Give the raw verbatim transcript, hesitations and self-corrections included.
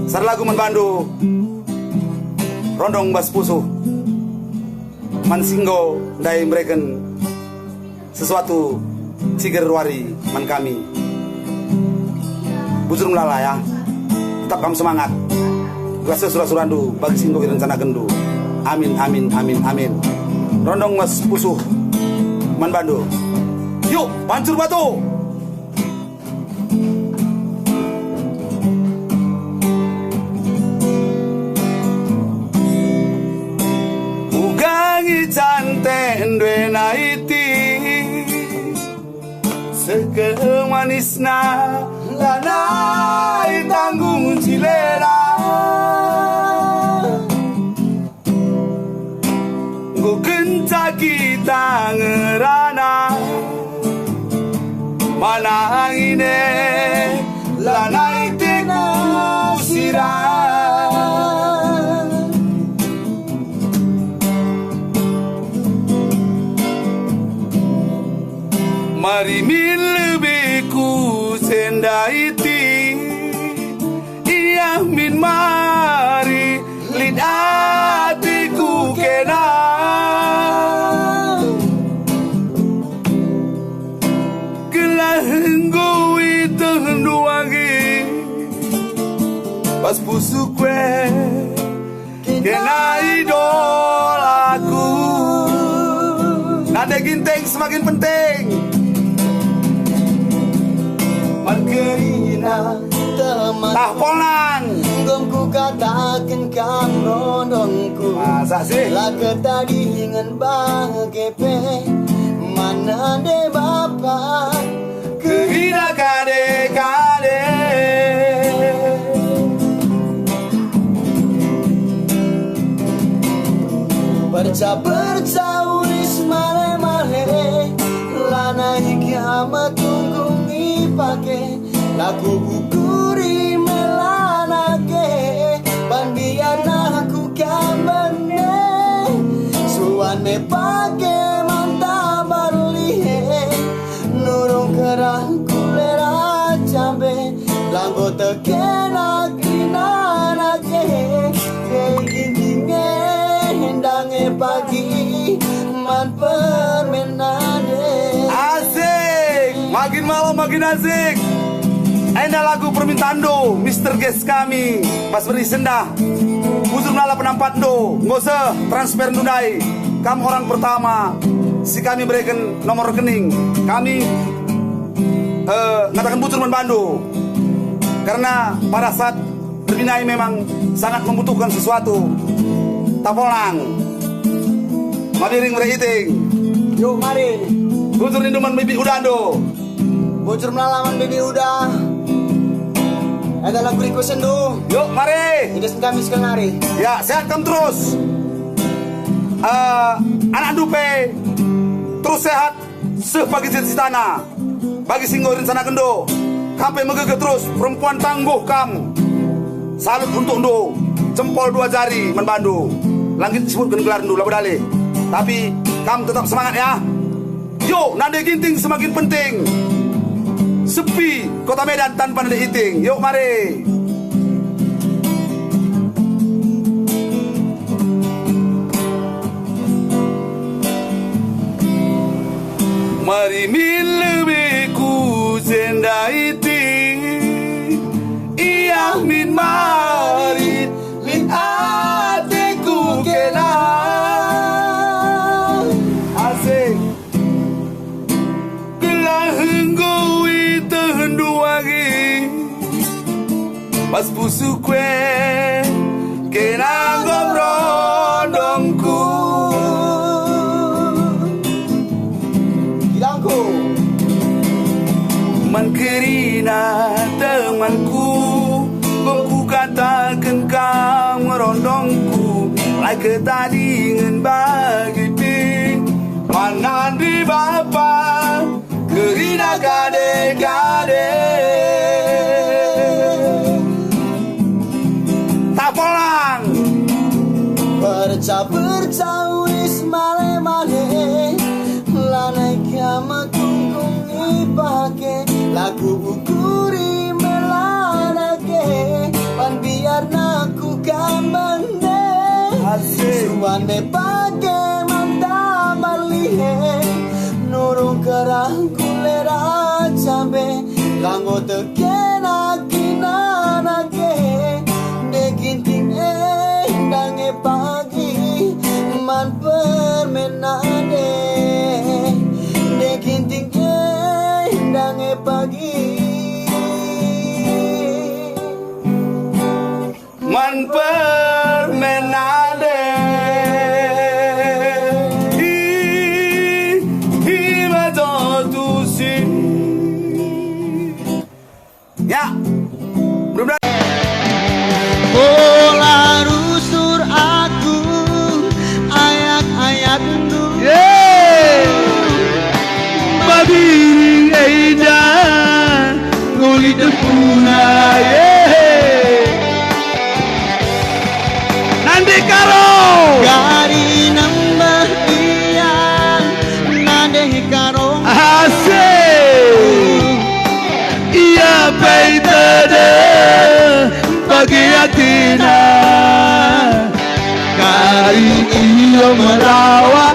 Sada lagu man bandu, Rondong Bas Pusuh, man si enggo ndai mereken sesuatu ciger wari man kami. Bujur melala ya. Tetap kam semangat. Gelah sura-surandu bagi si enggo irencanakenndu. Amin, amin, amin, amin. Rondong Bas Pusuh man bandu. Yuk, pancur batu. Uga ngican te ndue naiti, seke manisna lanai tanggung cilela. Enggo kenca kita ngerana, mana angin e lanai teku sirang. Mari min lebe ku sendaiti, ia min mari lit atiku kena. Gelah enggo itehndu agi bas pusuhku e, kena idolaku. Nande Ginting semakin penting. Man kerina teman Tah Polnang. Enggo kukataken kam rondongku. Masa sih? La ketadingen bage pe man nande bapa. Kerina kade-kade. Perca-perca uris male-male, lanai kiamat tunggung ipake. La kuukuri melana ke, ban biar aku kiamat ne. Suan me pake manta barlihe, nurung kerang kulera cambe, langgo tekena kerinana ke. Ke gintinge ndange pagi man permen nande. Asik, makin malam makin asik. Enda lagu permintaanndu, Mister Guest kami, Bas Beri Sendah. Bujur melala penampatndu, enggo seh transferndu ndai. Kam orang pertama si kami bereken nomor rekening. Kami, eh, ngataken bujur man bandu. Karena pada saat Derbinai memang sangat membutuhkan sesuatu. Tah Polnang. Mabiring bere iting. Yuk, mari. Bujur nindu man Bibi Uda ndo. Bujur melala man Bibi Uda. Enda lagu request ndo. Yuk, mari. Ini kami sekali nari. Ya, sehat kam terus. Eh, anak dupe terus sehat. Seh pagi cita-citana. Bagi si enggo irencanakenndu, kam pe megegeh terus, perempuan tangguh kam. Salut untukndu, jempol dua jari man bandu. La nggit disebutken gelarndu, labo dalih. Tapi kam tetap semangat ya. Yuk, nande Ginting semakin penting. Sepi Kota Medan tanpa nande Iting. Yuk, mari. Mari min lebe ku sendaiti, ia min mari lit ateku kena. Asik. Gelah enggo itehndu agi, bas pusuhku e kena gom rondongku. Kilangku. Man kerina temanku, enggo kukataken kam ngerondongku, la ketadingen bagi pe. Mana nande bapa, kerina kade-kade. Tah Polnang. Perca-perca uis male-male, lanai kiamat tunggung ipake, la kuukuri melana ke, pan biar Wande pake manta malihe, nurung kerang kulera cambe, kanggo tekena kinana kehe, de ginting e ndange pagi, man permen nande, de ginting e ndange pagi. Man permen nande. Ih, ih, mato tusi. Ya. Mudah-mudahan. Ola rusur aku ayat-ayatndu. Yeay. Bagi enda nguli tempuna, yeay. Nande Karo. Kari nembeh ia, nande Karo. Asik. Ia pe tedeh bagi atina. Kari ia merawa